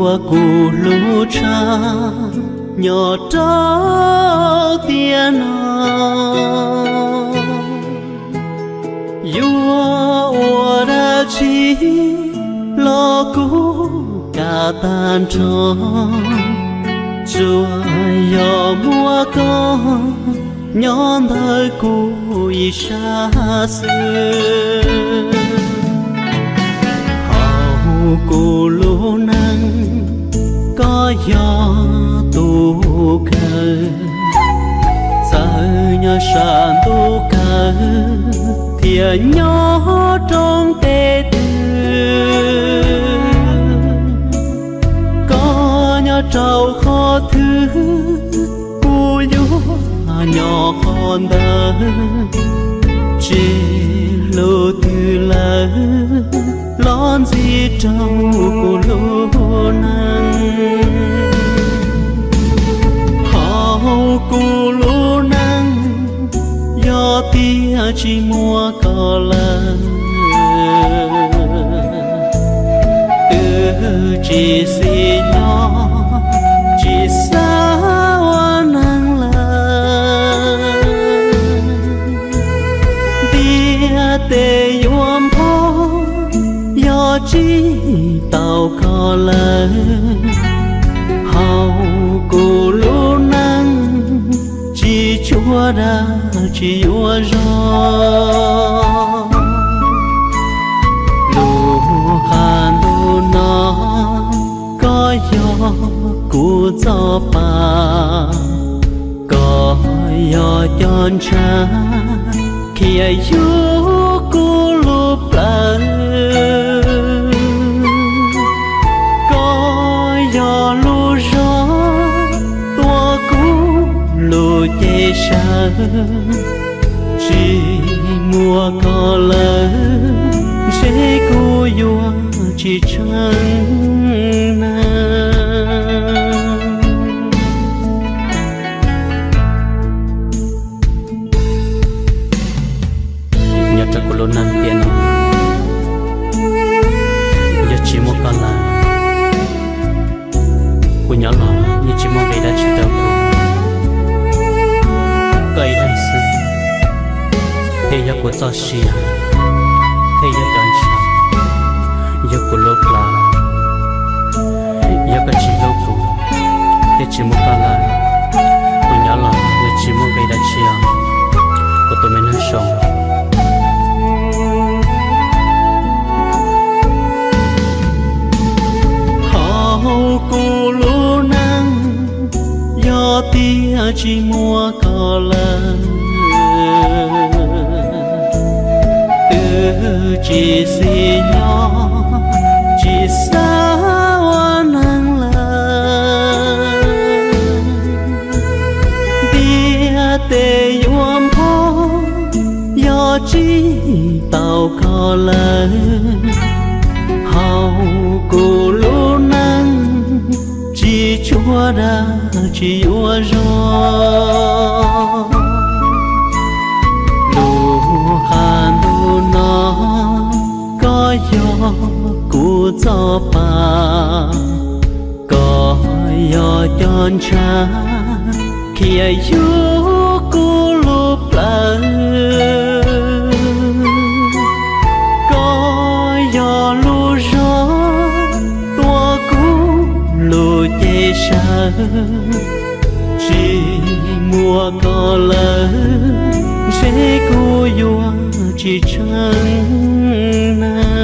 Ua kuv hlub tshaj nyob rau tiam no, yuav ua dab tsi los kuv kam tag nrho, tsuas yog muaj koj nyob ntawm kuv ib sab xwb. Hauv kuv lub neej koj yog tus kawg, txawm nyob sab ntuj kawg thiab nyob roob teb twg, koj nyob rau qhov twg kuv yuav nyob qhov ntawd. Tsis hlub twg lawm los ntxiv rau kuv lub neej. Hauv kuv lub neej yog tias tsis muaj koj lawm, twb tsis xis nyob tsis xav ua neeg lawm. Ntiaj teb yuav npog yog tsis tau koj lawm. Hauv kuv lub neej tsis tshua dag tsis yuav zog. Lub qab ntuj no koj yog kuv txoj pa, koj yog cov ntshav khiav yug kuv lub plawv. Koj yog lub zog tua kuv lub cev sawv, tsis muaj koj lawm ntshe kuv yuav tsis tsheej neeg. Nyob rau kuv lub neej tiam no, yog tsis muaj koj lawm, kuv nyob los yeej tsis muaj nqis dab tsi rau kuv. Koj ib leeg xwb thiaj yog kuv txoj sia, thiaj yog cov ntshav, yog kuv lub plawv. Yog koj tsis hlub kuv, thiaj tsis muaj koj lawm, kuv nyob los yeej tsis muaj nqis dab tsi os, kuv tus me neeg zoo. Hauv kuv lub neej yog tias tsis muaj koj lawm, twb tsis xis nyob tsis xav ua neeg lawm. Ntiaj teb yuav npog yog tsis tau koj lawm. Hauv kuv lub neej tsis tshua dag tsis yuav zog. Lub qab ntuj no koj yog kuv txoj pa, koj yog cov ntshav khiav yug kuv lub plawv. Koj yog lub zog tua kuv lub cev sawv, tsis muaj koj lawm ntshe kuv yuav tsis tsheej neeg.